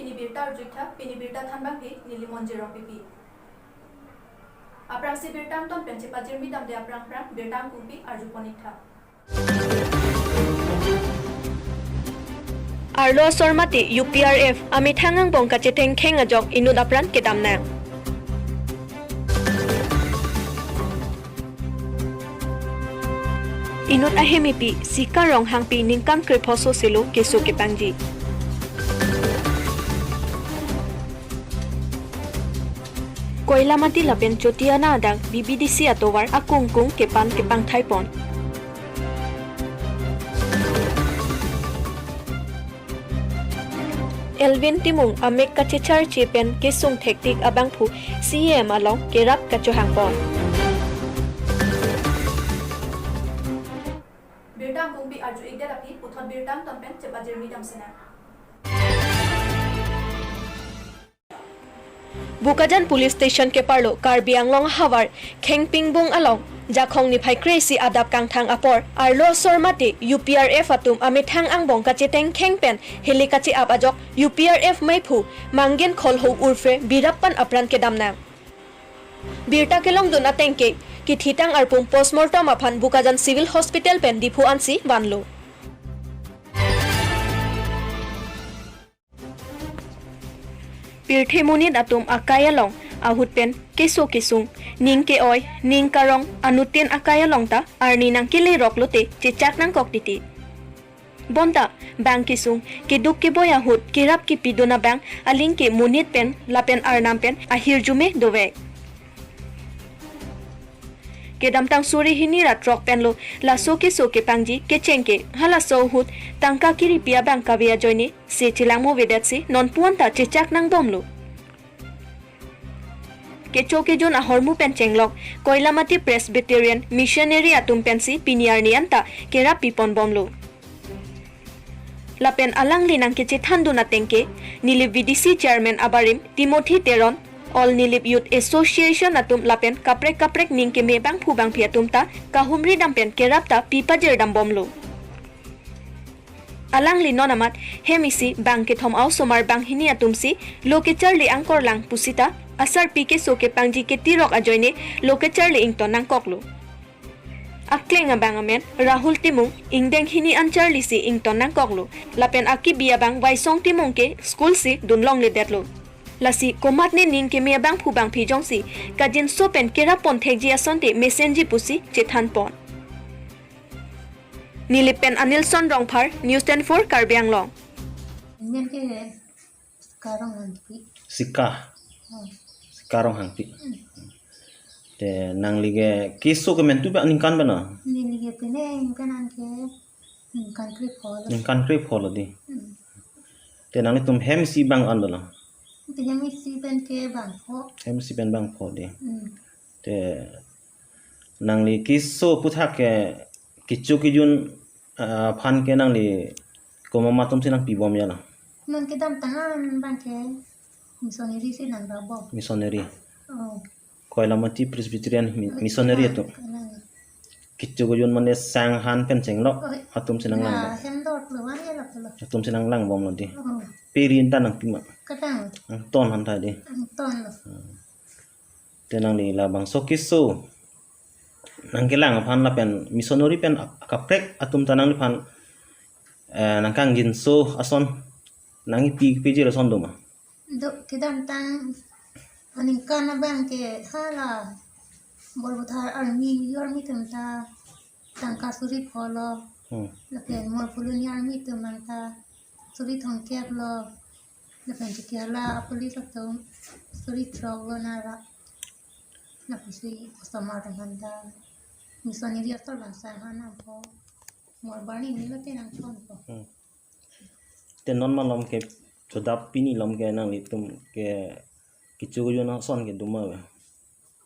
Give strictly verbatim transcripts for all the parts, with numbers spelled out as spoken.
Pini birta arju-iktha, pini birta thanbangke neli Monjir Rongpipi. Aphrangsi birta angton pen chepajirmi damde aphrang aphrang birta angkungpi arjupon-iktha. Arlo asor mate U P R F amethang angbong kachethengkheng ajok inut apran kedam nang. Inut ahemipi Sika Ronghangpi ningkan krepho soselo keso kepangji. Koilamati lapen Chotiana adak B B D C atovar akungkung kepan kepangthaipon. Elvin Timung amek kachecharche pen kesung thektik abangphu C E M along kerap kachohangpon. Birta angkungpi arju-ikdet aphi puthot birta angton pen chepajirmi damsinang. Bokajan Police Station keparlo Karbi Anglong ahavar Khengpingbung along Jakhong niphai kre-isi adap kangthang apor arlo asor mate U P R F atum amethang angbong kachethengkheng pen heli kache-ap ajok U P R F meiphu Manggen Kholho urfe Birappan apran kedam nang. Birta kelongdun atengke kethitang arpum postmortem aphan Bokajan Civil Hospital pen Diphu ansi vanlo. Pirthe monit atum akai along ahut pen keso kesung, ning ke-oi, ning karong, anuttin akai along ta arni nangkele rok lote chechak nangkok titi. Bonta bang kesung, keduk keboi ahut kerap kepidun abang aling ke monit pen lapen arnam pen ahirjume dovek. Kedamtang suri hini ra throk penlo laso keso kepangji kecheng ke, halaso ahut tangka kiripi abang kave ajoine se chelangmovedetsi non puan ta chechak nangbomlo. Kecho kejun ahormu pen chenglok Koilamati Presbyterian Missionary atum pensi pini arni anta kerap piponbomlo. Lapen alangli nangkechethandun atengke, Nilip V D C Chairman abarim Timothy Teron, All Nilip Youth Association atum lapen kaprek kaprek ning keme bangphu bangphi atum ta kahumri dam pen kerap ta pipajirdambomlo. Alangli non amat hem isi bang kethom a-osomar banghini atumsi lo kecharli angkorlang pusita asarpi keso kepangji ketirok ajoine lo kecharli ington nangkoklo. Akleng abang amen Rahul Timung ingdeng hini an charlisi ington nangkoklo. Lapen akibi abang Vaisong Timung ke school si dunlongledetlo. Lasi komatne ning keme abangphu bangphi jongsi kajinso pen kerappon thekji asonte mesenji pusi chethanpon. Nilip pen Anilson Rongphar, News twenty-four Karbi Anglong. Amen ke Sika Ronghangpi. Sika. Oh. Sika Ronghangpi. Hmm. Te nangli ke keso kementu ba ningkan bana? Neli ke pine ningkan an ke ningkan krepho lo. Ningkan krepho lo di. Hmm. Te nanglitum hem isi bang an bana? Te hem isi pen ke bangpho. Hem isi pen bangpho di. Hmm. Te nangli keso aphuthak ke kecho kejun, ah, aphan ke nangli komat atumsi nangpibom ya la? Non kedamtang an bang ke missionary si nangrabom. Missionary. Oh. Koilamati Presbyterian mi-, missionary atum. Koilamati. Kecho kejun mane sang han pen chenglok. Oh. Atumsi nanglang. Na, hem dor lo wan ya la pelo. Atumsi nanglangbomlo di. Oh. Peri ta nangpi ma? Kadang. Angton han ta di. Angton lo. Hmm. Te nangli labangso keso nangkelang aphan lapen missionary pen ak-, akaprek atum ta nangliphan, eh, nangkangjinso ason nangkipi piji ason do ma? Do, kedamtang aningkan abang ke hala Borbuthar army, army atum ta tangka suri pho lo. Hmm. Lapen Morphuloni army atum an ta suri thomkep lo. Lapen chiki hala police atum suri throk lo nara. Lapusi osomar atum an ta missionary asor bangsa han nangpo. Morbarni ni lote nangthonpo. Hmm. Te non malom ke chodap pini lom ke nanglitum ke kecho kejun ason ke do ma ba?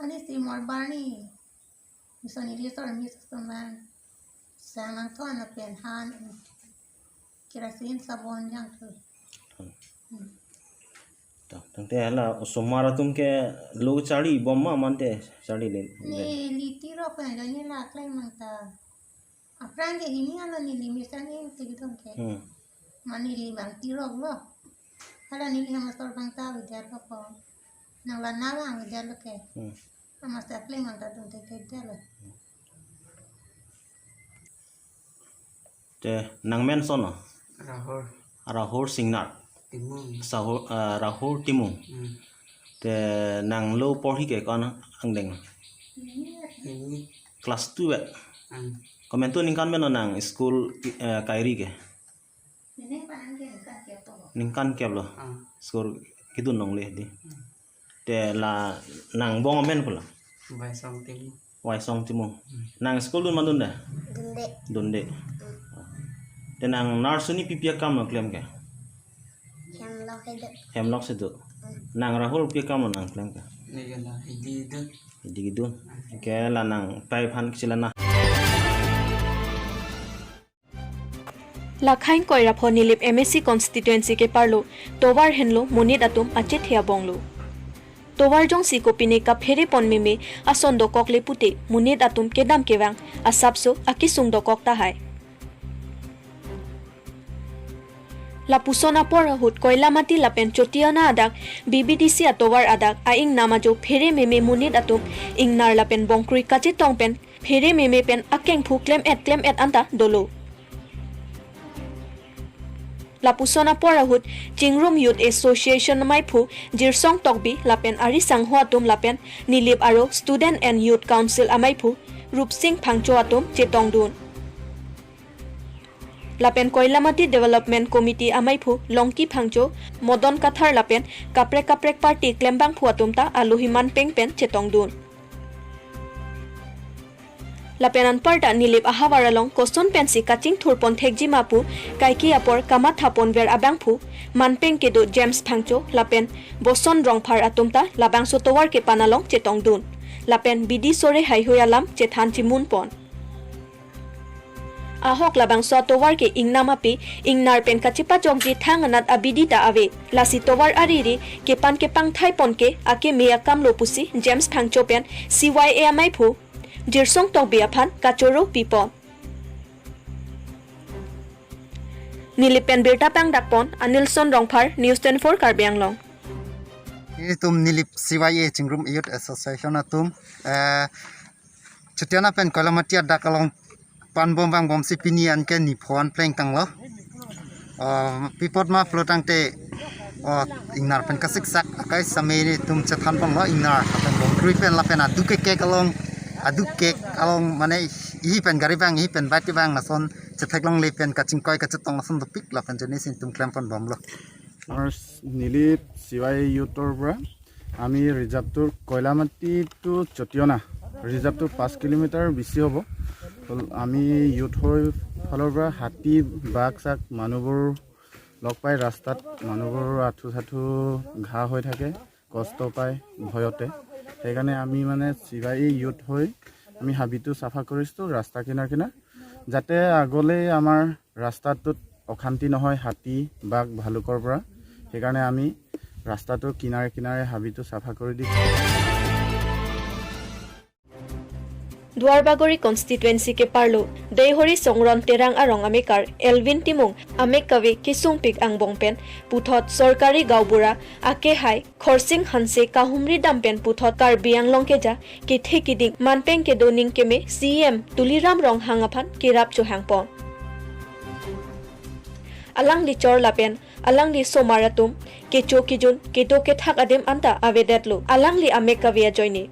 Anisi Morbarni. Missionary asor, missionary atum an sang nangthon lapen han, kerosene, sabon jangthu. Hmm. Hmm. Ta, tangte hala osomar atum ke lo charlibom ma mante charlile? Neli tirok pen ajoine la klem mang ta. Aphrang ke hini alo neli mesen ingti kethom ke. Hmm. Ma neli bang tirok lo. Hala neli hamator bang ta avedetlo ko. Nang la nang avedet lo ke. Hmm. Hamator klemang ta dun te te lo. Te nang men koson lo? Rahul. Rahul Singnar. Timung. Sahur, ah, Rahul Timung. Hmm. Te nang lo porhi ke ko-an angdeng? Ini. Class two ya? Hmm. Komantu ningkan mena nang school, eh, kairi ke? Ningkan kep lo. Ah. School kedun longle dei. Hmm. Te la nang bong amen kopi lo? Waisong Timung. Waisong Timung. Hmm. Nang school dun ma dunde? Dunde. Dunde. Hmm. Te nang nurse ni pipi akam lo klem ke? Hemlok si do. Hemlok si do. Hmm. Nang Rahul pi akam lo nang klem ke? Neli la hidi do. Hidi kedun. Ke la nang tai aphan kachila na. Lakhang Koirapho Nilip M A C constituency ke-arlo tovar henlo monit atum achethe abong lo. Tovar jongsi kopine kaphere pon meme ason dokok le pute monit atum kedam kevang asapso akesung dokok tahai. Lapuson apor ahut Koilamati lapen Chotiona adak B B D C atovar adak a-ingnam ajo phere meme monit atum ingnar lapen bongkrui kachetong pen phere meme pen akengphu klem-et klem-et anta dolo. Lapuson apor ahut Chingrum Youth Association amaiphu Jirsong Tokbi lapen ari sangho atum lapen Nilip aro Student and Youth Council amaiphu Rupsing Phangcho atum chetongdun. Lapen Koilamati Development Committee amaiphu Longki Phangcho, Modon Kathar lapen kaprek kaprek party klembangphu atum ta alohi manpeng pen chetongdun. Lapen anparta Nilip ahavar along koson pensi kachingthur pon thekji ma pu kaike apor kamatha ponver abangphu manpeng kedo James Phangcho lapen Boson Rongphar atum ta labangso tovar kepan along chetongdun. Lapen bidi sore haihui alam chethan chimun pon. Ahok labangso atovar ke ingnam api ingnar pen kachepajokji thang anat abidi ta ave. Lasi tovar ariri kepan kepangthai pon ke akeme akam lo pusi James Phangcho pen C Y A amaiphu Jirsong Tokbi aphan kachoro pipon. Nilip pen birta pangdak pon Anilson Rongphar, News twenty-four Karbi Anglong. Nelitum Nilip C Y A Chingrum Youth Association atum, eh, Chotiona pen Koilamati adak along pan bom vang bomsi pini anke nipho an plengtanglo. Oh, pi apot ma pulo tangte, oh, ingnar pen kasiksak akai same nelitum chethan ponlo, ingnar pen bongkrui pen lapen aduk kek along, aduk kek along mane ihi pen gari vang, ihi pen bike vang lason chetheklongle pen kachingkoi kachetong lason dopik lapen joni si nelitum klem pon bomlo. আমাৰ নীলিপ C Y ইউথৰ পৰা আমি ৰিজাৰ্ভটোৰ কয়লামাটি টু চটিয়না ৰিজাৰ্ভটো পাঁচ কিলোমিটাৰ বেছি হ'ব। আমি ইউথ হৈ ফালৰ পৰা হাতী, বাঘ চাঘ মানুহবোৰ লগ পাই ৰাস্তাত মানুহবোৰৰ আঁঠু চাঠু ঘা হৈ থাকে, কষ্ট পায় ভয়তে। সেইকাৰণে আমি মানে চি ৱাই ইউথ হৈ আমি হাবিটো চাফা কৰিছোঁ ৰাস্তা কিনাৰ কিনাৰ, যাতে আগলৈ আমাৰ ৰাস্তাটোত অশান্তি নহয় হাতী, বাঘ, ভালুকৰ পৰা। সেইকাৰণে আমি ৰাস্তাটোৰ কিনাৰে কিনাৰে হাবিটো চাফা কৰি দিছোঁ। Duarbagori constituency ke-arlo Deihori Songron Terang arong amekar Elvin Timung amek kave kesungpik angbong pen puthot sorkari gaonbura akehai Khorsing Hanse kahumri dam pen puthot Karbi Anglong keja kethe kiding manpeng kedo ningkeme C E M Tuliram Ronghang aphan kerap chohang pon. Alangli chor lapen alangli somar atum kecho kejun kedo kethak adim anta avedetlo alangli amek kave ajoine.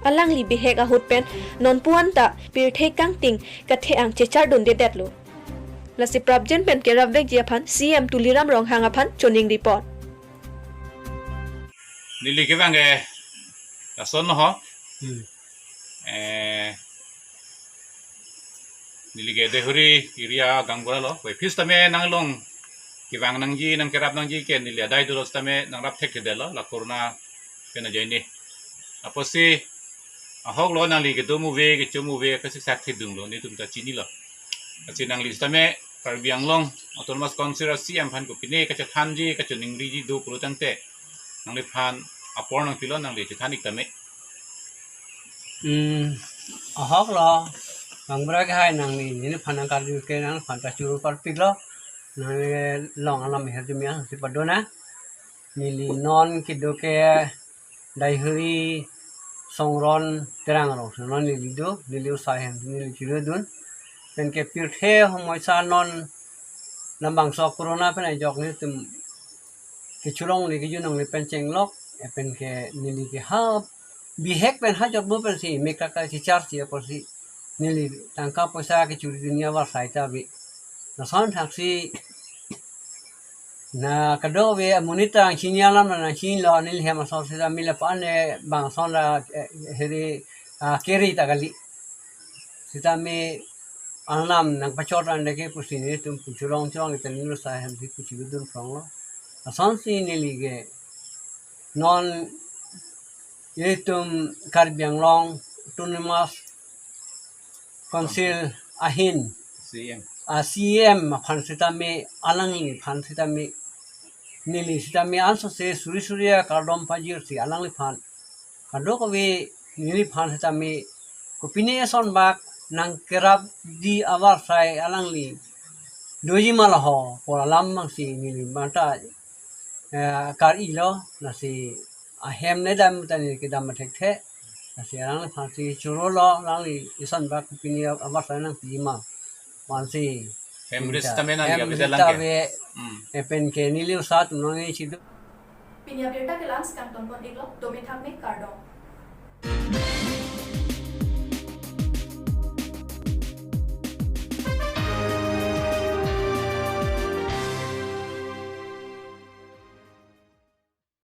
Alangli bihek ahut pen nonpu anta pirthe kangting kathe ang chechardundedetlo. Lasi prapjin pen kerapvekji aphan C E M Tuliram Ronghang aphan choningri pon. Neli kevang ke lason ho. Hmm. Eh, neli ke Deihori area gaonbura lo. Bai phis tame nanglong kevang nangji, nangkerap nangji ke neli adai dolo tame nangrap thekthedetlo, la corona pen ajoine. Apotsi ahok lo nangli kedo muve, kecho muve, kasiksak thedunglo, netum ta chinilo. Lasi nangli tame Karbi Anglong Autonomous Council C E M aphan kopine kachethanji, kachoningriji do pulo tangte nangliphan apor nangpilo, nangli chethan ik tame. Hmm, ahok lo, gaonbura kehai nangli, neliphan nangkarju ke nangphan kachoro parpiklo. Nang long alam her jumia si padona. Neli non kedo ke Daihuri Songron Terang arong. Non neli do, neli usai hem, neli chirudun. Pen ke pirthe homoisa non nambangso corona pen ajok nelitum kechulongle kejunongle pen chenglok, e pen ke neli ke ha bihek pen ha jotbo pensi, mekaka kecharsi apotsi, neli tangka poisa kechuri dunia war sai ta bi. Lason thaksi na kadokave amonit ta nangchini alam na nangchinilo, neli hem ason sita mila pa ane bang ason ra, eh, heri, ah, keri ta kali. Sitame alam nangpachot ande ke pusi nelitum puchulong chulong itan neli usai hem si puchidun phronglo. Lasonsi neli ke non ilitum Karbi Anglong Autonomous Council ahin C E M. A C E M aphan sitame, alangliphan sitame, neli sitame ansose suri suri akardom pajirsi alangliphan kadokave neliphan sitame kopine asonbak nangkerapji abar sai alangli doji ma laho pu alam bangsi neli manta, eh, kar-ilo, lasi ahem ne dam ta neli kedam thekthe, lasi alangliphansi chorolo, alangli asonbak kopine abar sai nangpiji ma, mansi hem ri sitame nangli hem abide ri lang ke. Sitame, hmm, e pen ke neli usa atum nangchidun. Pini abirta ke la-ansi kangton pon-iklo, domi thakmi, kardom.